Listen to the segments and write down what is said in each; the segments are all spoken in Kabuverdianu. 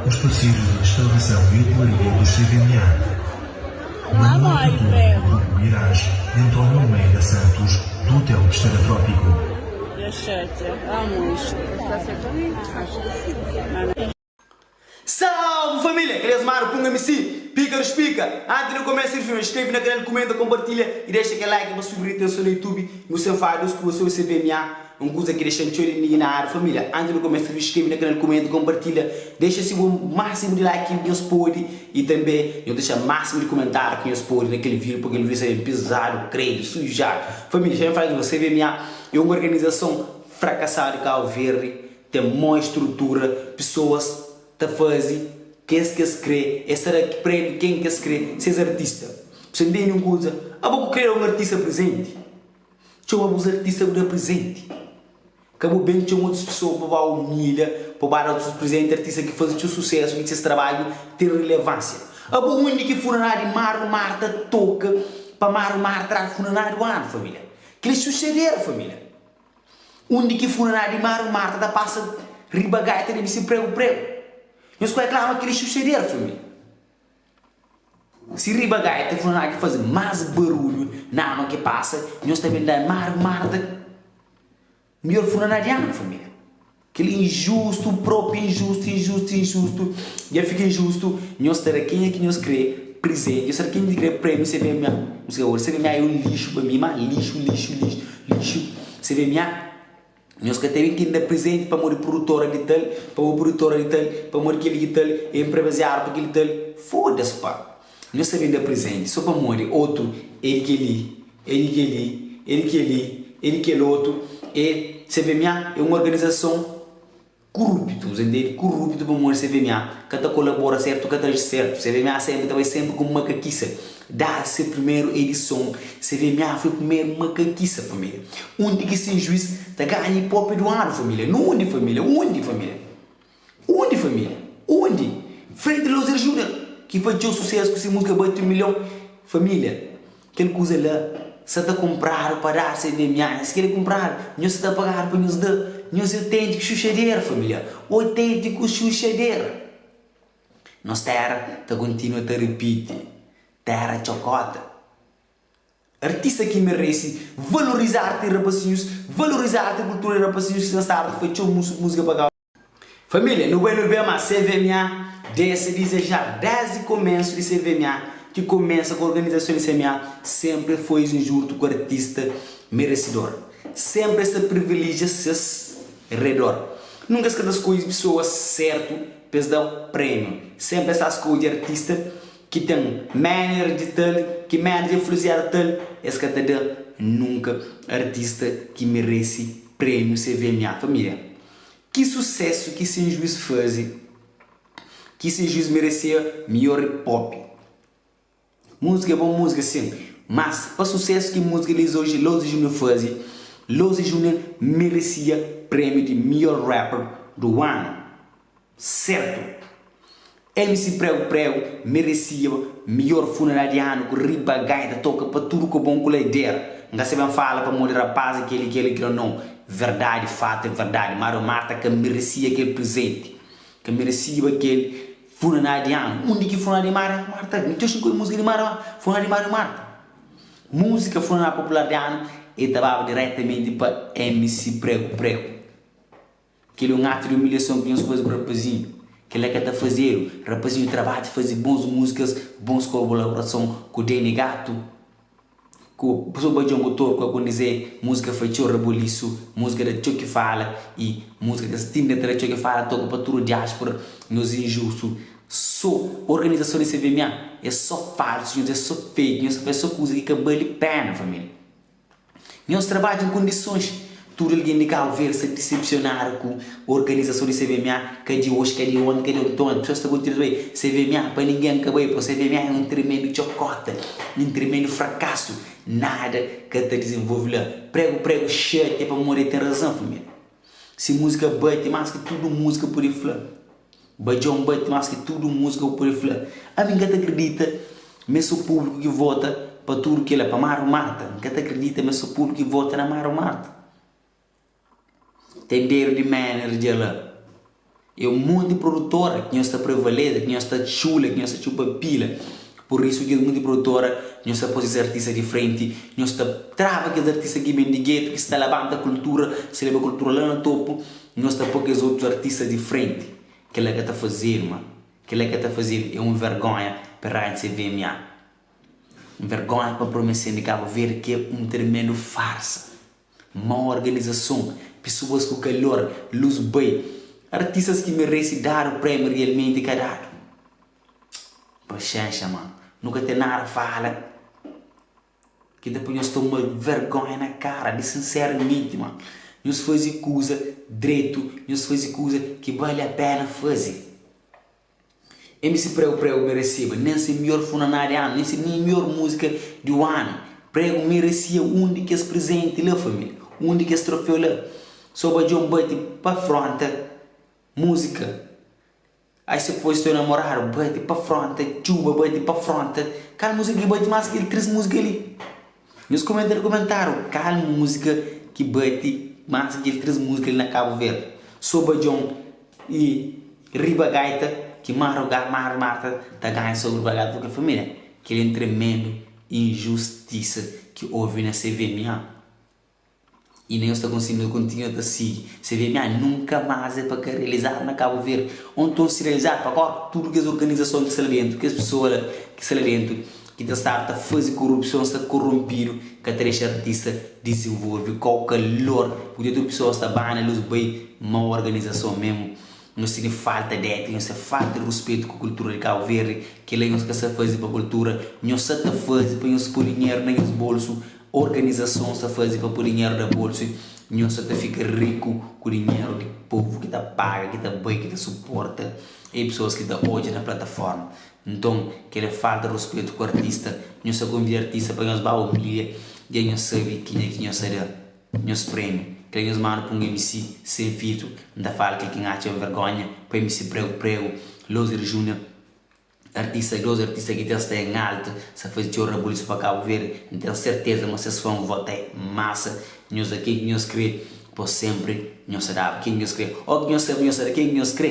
Os parceiros de restauração e hotelaria dos CVMA. Manuel Cardoso, do Grupo Mirage, e António Almeida Santos, do Hotel Costeira Trópico. Salve família! Kel Osmar Punga MC, Pícaros Pica! Antes di kumesa di filme, inscreve na canal, kumenta, compartilha e dexa kel like pa subir atenson na YouTube Nu sen fala dus kuza sobre CVMA, un kuza ki dexa-m txeu indignadu Família, antes di kumesa di inscreve na canal, kumenta, compartilha, dexa si bu máximo di like ki nhos pode e tanbe nhos dexa máximo di kumentário ki nhos pode na kel vídeo pa kel vídeo ser pisadu, kredu, sujadu Família, xa ben fala di CVMA é un organizason frakasadu di Cabo Verde Ten mau estrutura, pesoas ta faze kes ki es kre, es ta da prémiu ken ki es kre, ses artista. Bu sa ntende un kuza? Abo ku kre da un artista prizenti, txoma bus artista bu da prizenti. Ka bu ben txoma otus pesoa pa ba umilha, pa ba da otus prizenti, artista ki faze txeu susesu, ki ses trabadju ten rilevansia. Abo undi ki funaná di Maru Mar ta toka pa Maru Mar tra funaná du anu, família? Kel xuxadera, família. Undi ki funaná di Mário Marta ta pasa riba gaita debe ser pregu pregu. Nhos ka reklama kel xuxadera família. Si riba gaita funaná ki faze más barulhu na anu ki pasa, nhos ta ben da Mário Marta midjor funaná di anu família. Kel injustu propi injustu injustu injustu dja fika injustu nhos ta da kenha ki nhos kre prizenti nhos ta da kenha ki kre prêmiu CVMA CVMA é un lixu pa mi ma lixu lixu lixu lixu CVMA nhos ka ten ki da prizenti pamodi produtora di tal pamodi produtora di tal pamodi kel ki tal é inprebaziadu pa kel tal fodas pa nhos ta ben da prizenti so pamodi otu é di kel-li É di kel-li, é di kel-li, é di kel otu, é CVMA é un organizason kuruptu, bu sa ntende? Kuruptu pamodi CVMA ka ta kolabora sertu, ka ta aji sertu, CVMA senpri ta bai senpri ku makakisa, dadu se primeru edison, CVMA foi primeru makakisa família, undi ki sen juiz ta ganha hip-hop du anu família, na undi família, undi família? Undi família? Undi? Frenti Lozer Junior ki faz txeu susesu ku se múzika bati un milhon Família, kel kuza la sa ta kunpradu pa dar CVMA Nhos kre kunpradu, nhos sa ta pagadu pa nhos da Nhos é oténtiku xuxadera família, oténtiku xuxadera Nos téra ta kontinua ta ripiti, téra txokota Artista ki merese valoriza arti di rapasinhus, valoriza arti i kultura di rapasinhus ki sta stadu ta fai txeu múzika pa Cabo. Família, nu bai nu ben ma CVMA dese dizejar desdi komésu di CVMA ki kumesa ku organizason di CMA senpri foi injurtu ku artista meresidor. Senpri es ta privilijia ses redor. Nunka es ka ta skodje pesoas sertu pa es da prémiu. Senpri es ta skodje artista ki ten manager di tal, ki manager influensiadu tal, es ka ta da nunka artista ki merese prémiu CVMA. Família, ki susésu ki Sen Juiz faze ki Sen Juiz meresea mior hip hop? Múzika é bon múzika sin, mas pa susésu ki múzika di Lozi Junior faze, Lozi Junior meresia prémiu di mior rapper do anu. Sertu! MC Prego Prego merecia mior funeral di anu ku riba gaita toka pa tudu kobon ku laidera. N ka sa ben fala pamodi rapaz é keli keli kila non. Verdadi fatu é verdadi Mario Marta ka merecia kel prizenti. Ka mereciba kel funeral di anu. Undi ki funeral di Mario Marta? N txeu xinti muzika di Mario funeral di Mario Marta. Muzika funeral popular di anu e ta baba diretamenti pa MC Prego Prego. Kel é un atu di umilhason ki nhos faze ku rapazinhu. Kel-la ka ta fazedu. Rapazinhu trabadja, faze bons múzikas, bons kolaborason ku Dany Gato, ku Profesor Badjon ku Torku Akondize, múzika fai txeu rabolisu, múzika da txeu ki fala y múzika kes tinda ta da txeu ki fala, toka pa tudu diáspora. Nhos é injustu. So organizason di CVMA é so falsu, nhos é so fake, nhos ta faz so kuza ki ka bali pena família. Nhos trabadja en kondisons. Tudu algen di Kabu Verdi sta disepsionadu ku organizason di CVMA, ka di oji, ka di onti, ka di ontonti. Pesoas ta kontinua ta bai CVMA pa ningen ka bai, pabia CVMA é un tremendu txokota, un tremendu frakasu. Nada ka ta dizenvolve la. Pregu pregu xatia pamodi el ten razan, família. Si múzika bate más ki tudu múzika pode fla. Badjon bate más ki tudu múzika bu pode fla. Ami N ka ta kridita ma é so públiku ki vota pa tudu kila, pa Maru Marta. N ka ta kridita ma é so públiku ki vota na Maru Marta. Tem dedu di manager dja la. É un monti produtora ki nhos ta prevalesa, ki nhos ta txula, ki nhos ta txupa pila. Pur isu kes monti produtora nhos ta poi ses artista di frenti, nhos ta traba kes artista ki ben di getu, ki sta labanta kultura, sta leba kultura la na topu, nhos ta poi kes otus artista di frenti. Kela ka ta fazedu ma, kela ka ta fazedu, é un vergonha pa rádio CVMA. Un vergonha pa promesén di Kabu Verdi ki é un tremendu farsa. Mau organizason, pesoas ku kalor, lus bai, artistas ki merese dadu prémiu realmenti ka dadu. Paxénxa mano, nu ka ten nada fala ki ta poi nhos toma vergonha na kara di sinseramenti mano. Nhos faze kuza dretu, nhos faze kuza ki bali a pena faze. MC Prego Prego mereceba nen se mior funaná di anu, nen se mior múzika di u anu. Prego merecia un di kes prizenti la família, un di kes troféu la. So badjon bati pa fronta múzika Ai se fosse teu namorado bati pa fronta, txuba bati pa fronta. Kal múzika ki bati más ki kel 3 múzika li? Nhos komenta na komentáriu kal múzika ki bati más ki kel 3 múzika li na Kabu Verdi. So badjon i riba gaita ki Maru Maru Marta ta ganha sobri riba gaita porque família kel é un tremendu injustisa ki ovi na CVMA. I nhos ta konsigi kontinua ta sigi CVMA nunka más é pa ka realizadu na Kabu Verdi ô nton si realizadu pa kor tudu kes organizason ki sta la dentu kes pesoa la ki sta la dentu ki ta staba ta faze korupson sta koronpidu ka ta dexa artista dizenvolve kau kalor purki tudu pesoas ta bana lus bai mau organizason memu nhos tene falta di étika nhos ten falta di ruspetu ku kultura di Kabu Verdi kila nhos ka sta faze pa kultura nhos sa ta faze pa nhos poi dinheru na nhos bolsu Organizason sta faze pa poi dinheru na bolsu i nhos sa ta fika riku ku dinheru di povu ki ta paga, ki ta bai, ki ta suporta i pesoas ki ta odja na plataforma. Nton, kel é falta di ruspetu ku artista. Nhos ta konvida artista pa nhos ba umilha dja nhos sabe kenha ki nhos ta da nhos prémiu. Kel nhos manda pa un MC sen filtru. N ta fala kel ki N atxa un vergonha pa MC Pregu Pregu, Lozer Junior. Artista 2 artista ki ten sta en alta sta faze txeu rabulisu pa Kabu Verdi N ten serteza ma ses fan vota é masa nhos da ken ki nhos kre po senpri nhos ta daba ken ki nhos kre o ki nhos sabe nhos ta da ken ki nhos kre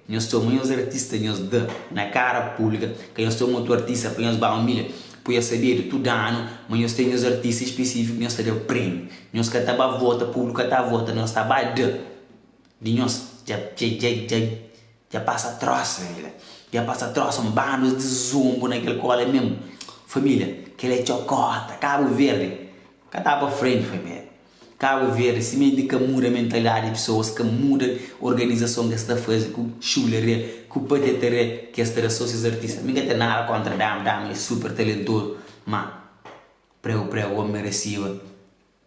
nhos txoma nhos artista nhos da na kara públika ka nhos txoma otu artista pa nhos ba umilha po ya sabedu tudu anu ma nhos ten nhos artista spesífiku nhos ta da prémiu nhos ka ta ba vota públiku ka ta vota nhos ta ba da di nhos dja dja dja dja dja pasa trosa família dja pasa trosa un bandu di zumbu na kel kola mesmu família kel é txokota kabu verdi ka ta pa frenti família kabu verdi simenti ka muda mentalidadi di pesoas ka muda organizason ki es ta faze ku xularia ku patetaria ki es ta da so ses artista mi ka ten nada kontra dama dama é super talentozu ma pregu pregu bo meresiba.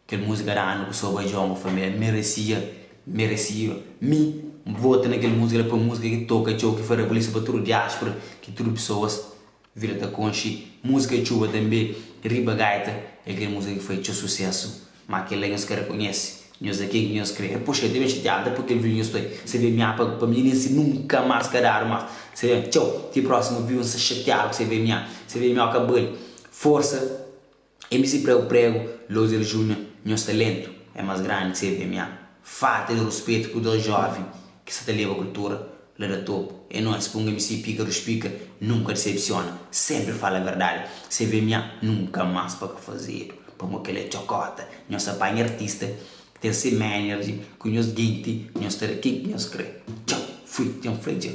Kel música da anu ku soba djongo família merecia merecia mi N vota na kel música la pa música ki toka txeu ki fai rabulisu pa tudu diáspora ki tudu pessoas vira ta konxe música txuba tanbe riba gaita é kel música ki fai txeu sucesso ma kel la nhos ka rekonhese nhos da ken ki nhos kre e poxa ta ben xatiadu ta poi kel vídeo nhos pai cvma pa pa mi nen si nunka mas ka dadu mas cvma txeu ti próximo vídeo N sta xatiadu ku cvma cvma ka bali forsa. MC Prego Prego, Lozer Junior, nhos talentu é mas grandi ki CVMA. Falta di ruspetu ku 2 joven ki sa ta leba kultura la da topu. É nois pa un MC pika ruspika nunka disepsiona, senpri fala verdadi. CVMA nunka mas pa ka fazedu, pamo kel é txokota. Nhos ta panha artista ki ten se manager ku nhos genti, nhos ta da ken ki nhos kre. Txau, fui, djan fla dja.